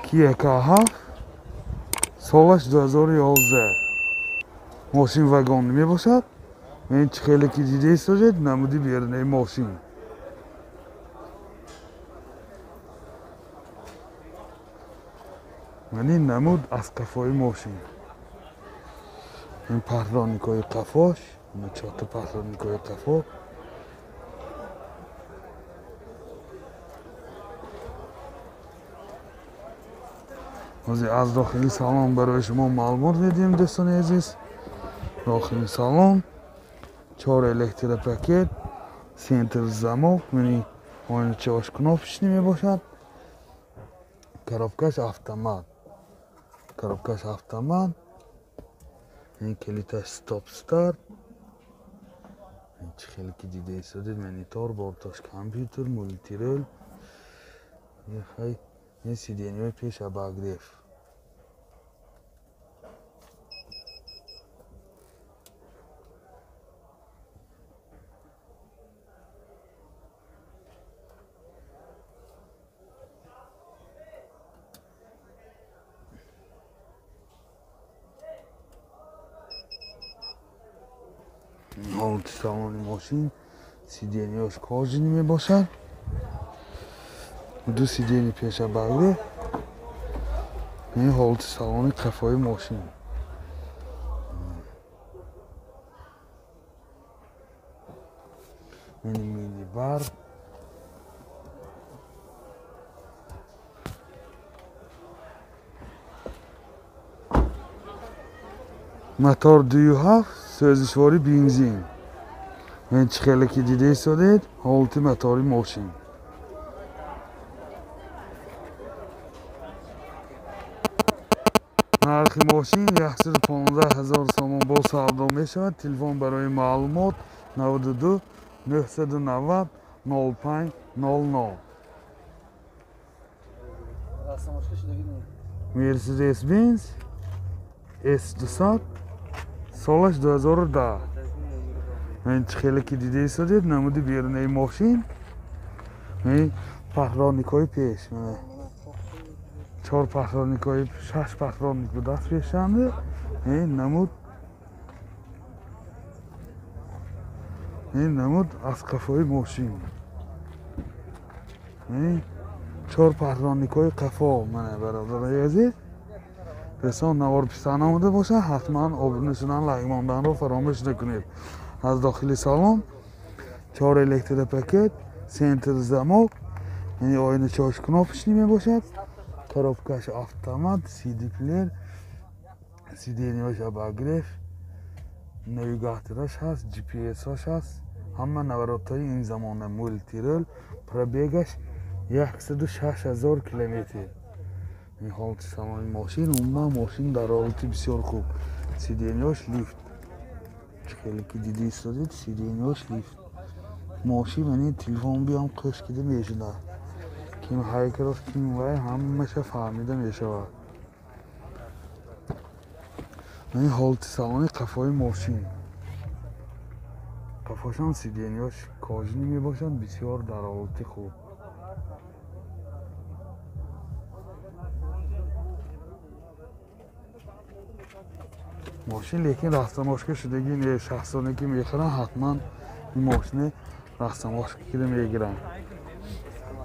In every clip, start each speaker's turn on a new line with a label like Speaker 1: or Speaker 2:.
Speaker 1: Kia K7 солаш 2011. Мошин вагон мебошад. Ин чӣ хеле ки дида истодед, намуди берунаи мошин. Ман ин намуд аз қафои мошин. Ин паҳроникҳои қафош, чорта паҳроникҳои қафо. Ҳозир аз дохили салон барои шумо маълумот медиҳем, дӯстони азиз. Дохили салон чор электропакет, центр замок, мани оиначаош кнопочный мебошад. Коробкаш автомат. Коробкаш автомат. Ин калиташ стоп старт. Ин чӣ хеле ки дида истодед, монитор, борташ компютер, мультирул. Ин сиденьяҳои пеш обогрев. Ҳолати салони мошин, сиденьяш кожаный мебошад. Ду сиденья пеш обогрев. Ин ҳолати салони қафои мошин. Ин мини-бар. Мотор 2.7, сӯзишвори бензин. Ин чӣ хеле ки дида истодед, ҳолати мотори мошин. Нархи мошин 115 000 сомон бо савдо мешавад. Телефон барои маълумот 92 990 05 00. Mercedes-Benz S200 солаш 2010. Ин чӣ хеле ки дида истодед, намуди берунаи мошин. Ин паҳроникҳои пеш, чор паҳроникҳои, шаш паҳроник будаст пешанда. Ин намуд аз қафои мошин. Ин чор паҳроникҳои қафо. Мана бародарои азиз, дӯстон, навор писанд омада бошад, ҳатман обуна шудан, лайк монданро фаромӯш накунед. Аз дохили салон чор электропакет, центр замок, яъне оиначаош кнопочный мебошад. Коробкаш автомат, CD плеер, сиденьяш обогрев, навигатораш ҳаст, GPS-аш ҳаст. Ҳама наворотҳои ин замона, мультирул, пробегаш 106 000 километр. Ин ҳолати салони мошин, умуман мошин дар ҳолати бисёр хуб. Сиденьяш лифт. Чӣ хеле ки дида истодед, сиденьяш лифт. Мошин мани телефон биям қӯш кида мешудад. Ким ҳайкарост, ким вай, ҳамаша фаҳмида мешавад. Ин ҳолати салони қафои мошин. Қафошам сиденьяш кожаный мебошад, бисёр дар ҳолати хуб. Мошин лекин растамошка шудагӣ не. Шахсоне ки мехӯранд, ҳатман ин мошини растамошка кида мегиранд.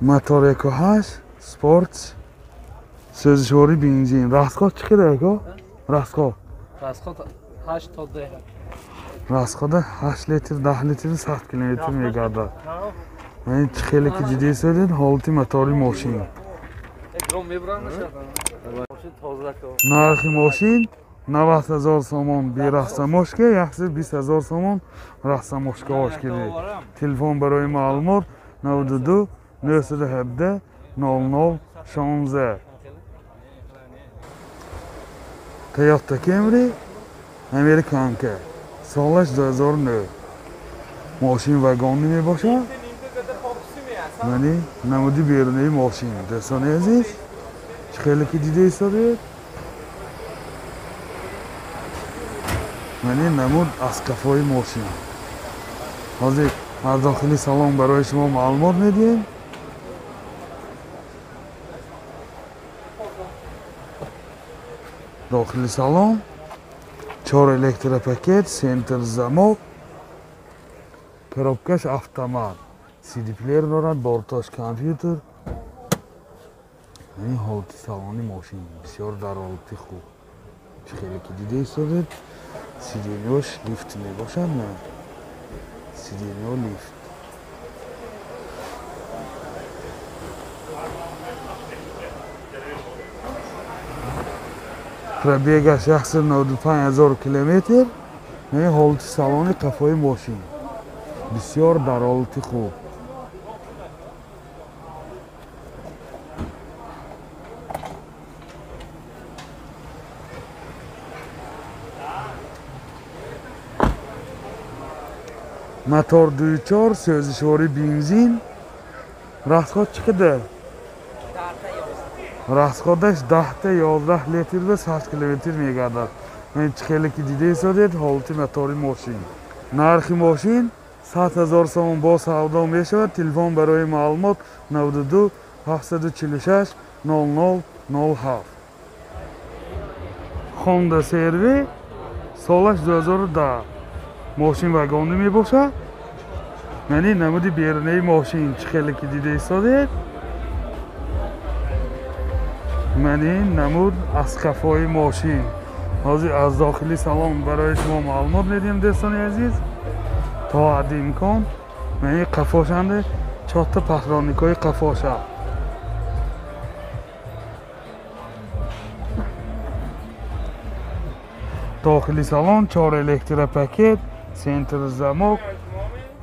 Speaker 1: Мотор 1.8 спорт, сӯзишвори бензин. Расход чӣ қадар ако? Расход?
Speaker 2: Расход 8 то 10.
Speaker 1: Расхода 8 литр, 10 литр 100 километр мегардад. Ин чӣ хеле ки дида истодед, ҳолати мотори мошин. Нархи мошин 90 000 сомон берастамошка, 120 000 сомон растамошкаош киди. Телефон барои маълумот 92 917 00 16. Toyota Camry американка, солаш 2009. Мошин вагонӣ мебошад. Мани намуди берунаи мошин. Дӯстони азиз, чӣ хеле ки дида истодед, мани намуд аз қафои мошин. Ҳозир аз дохили салон барои шумо маълумот медиҳем. Дохили салон 4 электропакет, центр замок, коробкаш автомат, CD плеер дорад, борташ компютер. Ин ҳолати салони мошин бисёр дар ҳолати хуб. Чӣ хеле ки дида истодед, сиденьош лифт мебошад, на сиденьо лифт. Пробегаш 195 000 километр. Ин ҳолати салони қафои мошин бисёр дар ҳолати хуб. Мотор 2.4, сӯзишворӣ бензин. Расход чӣ қадар? Расходаш 10-11 литр ба 100 километр мегардад. Ин чӣ хеле ки дида истодед, ҳолати мотори мошин. Нархи мошин 100 000 сомон бо савдо мешавад. Телефон барои маълумот 92 746 00 07. Honda CR-V солаш 2010. Мошин вагонӣ мебошад. Яъне намуди берунаи мошин чӣ хеле ки дида истодед, ман ин намуд аз қафои мошин. Ҳозир аз дохили салон барои шумо маълумот медиҳем, дӯстони азиз, то ҳадди имкон. Ман ин қафошанде чорта патроникҳои қафоша. Дохили салон 4 электропакет, центр замок,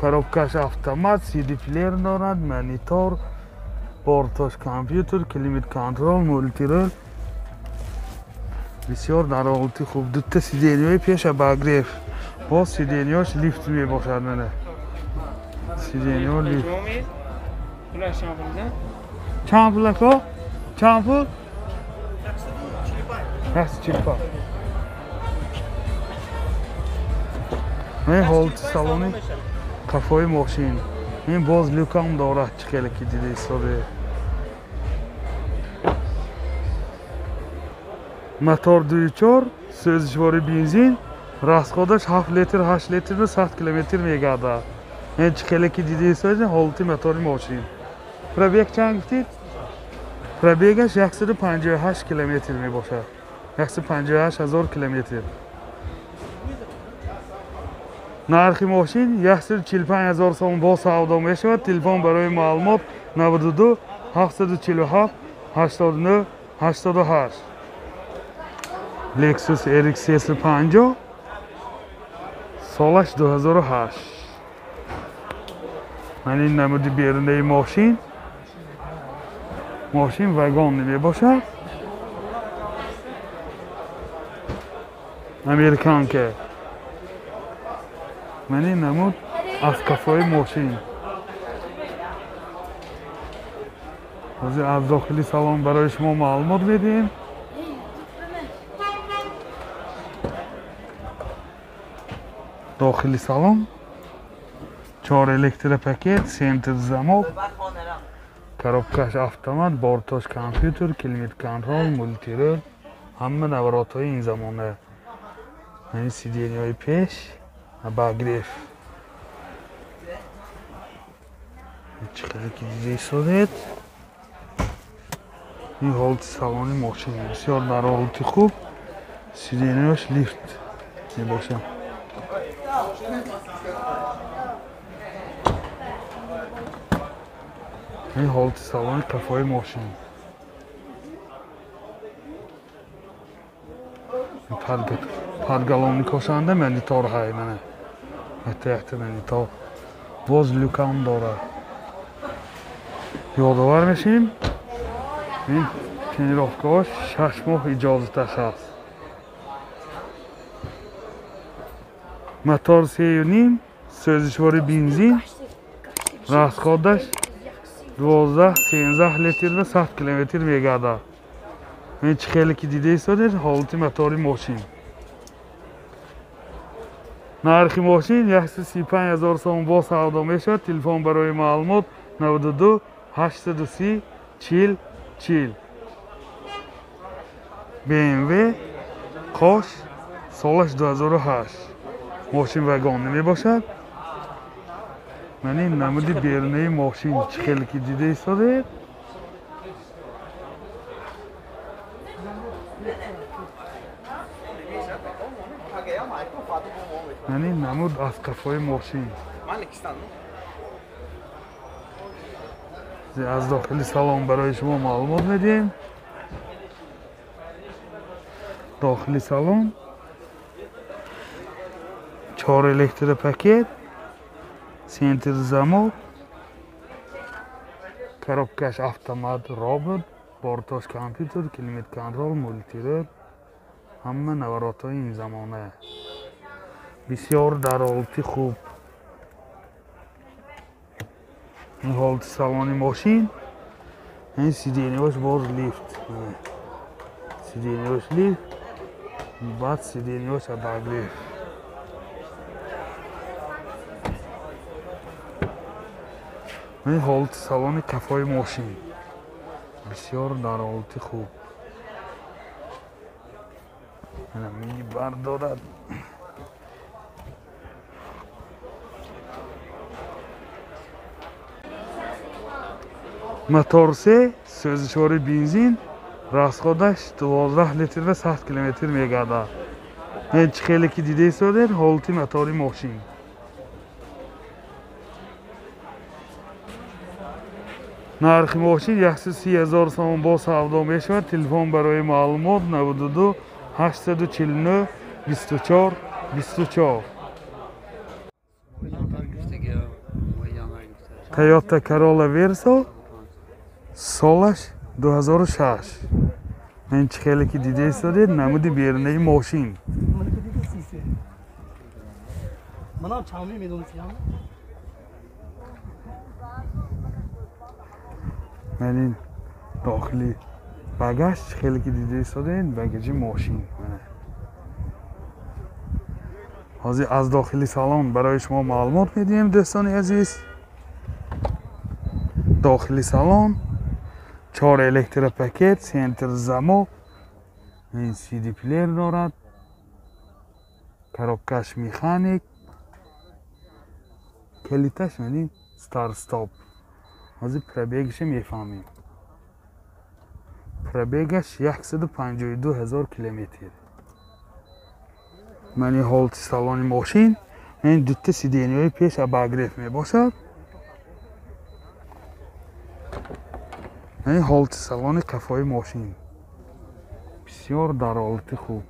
Speaker 1: коробкаш автомат, CD плеер дорад, монитор, борташ компютер, климат контрол, мультирол. Бисёр дар ҳолати хуб. Дута сиденьои пеша обогрев, боз сиденьош лифт мебошад. Мана сиденьо лифт. Чанд пул ако? Чанд пул? 145. Ин ҳолати салони қафои мошин. Ин боз люкам дорад, чӣ хеле ки дида истодед. Мотор 2.4, сӯзишворӣ бензин, расходаш 7 литр, 8 литр ба 100 километр мегардад. Ин чӣ хеле ки дида истодед, ҳолати мотори мошин. Пробег чанд гуфтед? Пробегаш 158 километр мебошад. 158 000 километр. Нархи мошин 145 000 сомон бо савдо мешавад. Телефон барои маълумот 92 747 89 88. Lexus RX 350 солаш 2008. Ман ин намуди берунаи мошин. Мошин вагон мебошад. Американка. Ман ин намуд аз қафои мошин. Ҳозир аз дохили салон барои шумо маълумот медиҳем. Дохили салон 4 электропакет, центр замок, коробкаш автомат, борташ компютер, климат контрол, мультирол, ҳама наворотҳои ин замона. Ин сиденьои пеш обогрев. Чӣ хеле ки дида истодед, ин ҳолати салони мошин бисёр дар ҳолати хуб. Сиденьош лифт мебошад. Ин ҳолати салони қафои мошин. Подголовникошанда монитор ҳай, мана якта монитор, боз люкам дорад. Ёдовар мешем, ин тренировкаҳош 6 моҳ иҷозаташ ҳаст. Мотор 3.5, сӯзишворӣ бензин, расходаш 12-13 литр ба 100 километр мегардад. Ин чӣ хеле ки дида истодед, ҳолати мотори мошин. Нархи мошин 135 000 сомон бо савдо мешавад. Телефон барои маълумот 92 830 40 40. BMW Қош, солаш 2008. Мошин вагон намебошад. Ман ин намуди берунаи мошин чӣ хеле ки дида истодед. Ман ин намуд аз қафои мошин. Аз дохили салон барои шумо маълумот медиҳем. Дохили салон 4 электропакет, центр замок, коробкаш автомат, робот, бортош компютер, климат контрол, мультирул, ҳама наворотҳои ин замона. Бисёр дар ҳолати хуб. Ин ҳолати салони мошин, ин сиденьяш боз лифт. Сиденьяш лифт, баъд сиденьяш обогрев. Ин ҳолати салони кафои мошин. Бисёр дар ҳолати хуб. Мини бар дорад. Мотор 3, сӯзишвори бензин, расходаш 12 литр ва 100 километр мегардад. Ин чӣ хеле ки дида истодед, ҳолати мотори мошин. Нархи мошин 130 000 сомон бо савдо мешавад. Телефон барои маълумот 92 849 24 24. Toyota Corolla Verso, солаш 2006. Ин чӣ хеле ки дида истодед, намуди берунаи мошин. Ман ин дохили багаж чӣ хеле ки дида истодед, багажи мошин. Ҳозир аз дохили салон барои шумо маълумот медиҳем, дӯстони азиз. Дохили салон 4 электропакет, центр замок, ин CD плеер дорад, коробкаш механик, калиташ яъне старт стоп. Ҳозир пробегашро мефаҳмем. Пробегаш 152 000 километр. Ман ин ҳолати салони мошин, ин дута сиденьяҳои пеш обогрев мебошад. Ин ҳолати салони қафои мошин. Бисёр дар ҳолати хуб.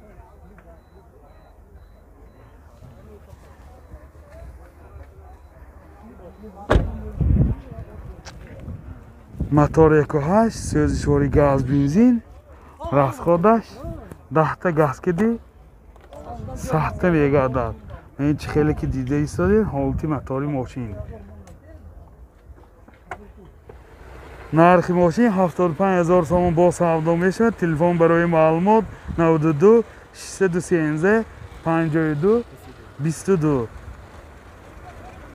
Speaker 1: Мотор 1.8, сӯзишвори газ бензин, расходаш 10 газ киди 100 мегардад. Ин чӣ хеле ки дида истодед, ҳолати мотори мошин. Нархи мошин 75 000 сомон бо савдо мешавад. Телефон барои маълумот 92 613 52 22.